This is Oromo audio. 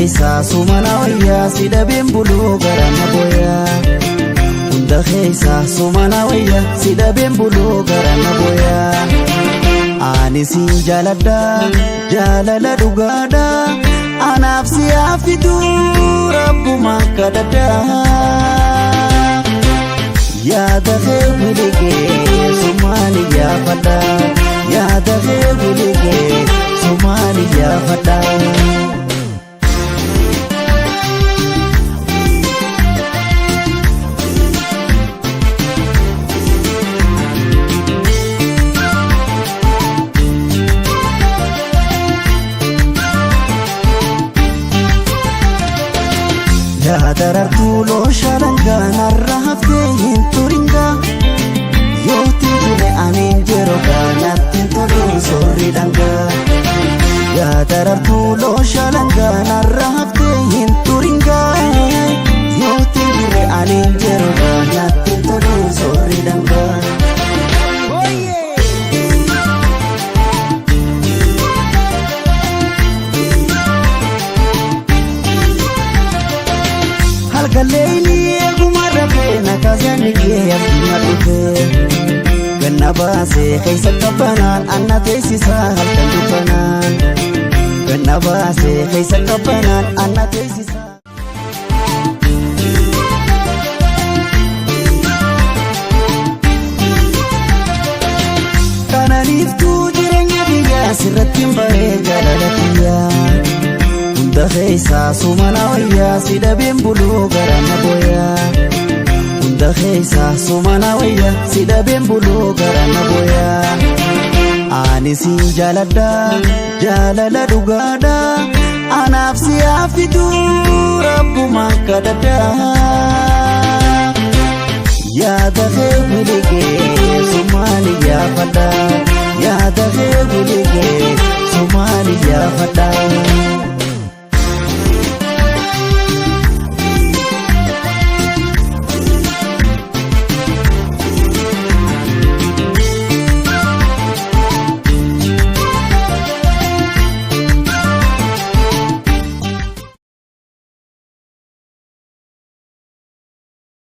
Keessa sumana wayyaa, si dhabeen buluu gara na booyaa. Hunda keessa sumana wayyaa, si dhabeen buluu gara na booyaa. Ani sin jaaladha, jaalala dhugaadha, anaaf si haffitu rabbuma kadhadha. Yaada kee biligee sumaan iyyaafadha. Yaada kee biligee sumaan iyyaafadha. Yaa darartuu looshalangaa, narra haftee hin turingaa. Yooti jire aniin jiru gaanatti hin tolu sorri dhangaa. Yaa darartuu looshalangaa, narra haftee hin turingaa. Yooti jire aniin jiru gaanatti hin tolu sorri dhangaa. Halkalleeyni eeguma rafee na kaasanii kee abdii dhufee. Ganna baasee keessa qabbanaan anna teessisaa halkan dukkanaan. Ganna baasee keessa qabbanaan anna teessisaa. Kananiiftuu jireenya biyyaa sirratti hin baree jaalala kiyyaa. Hunda keessaa sumana wayyaa, si dhabeen buluu gara na booyaa. Hunda keessaa sumana wayyaa, si dhabeen buluu gara na booyaa. Ani sin jaaladha, jaalala dhugaadha, anaaf si haffitu rabbuma kadhadha. Yaada kee biligee sumaan iyyaafadha. Yaada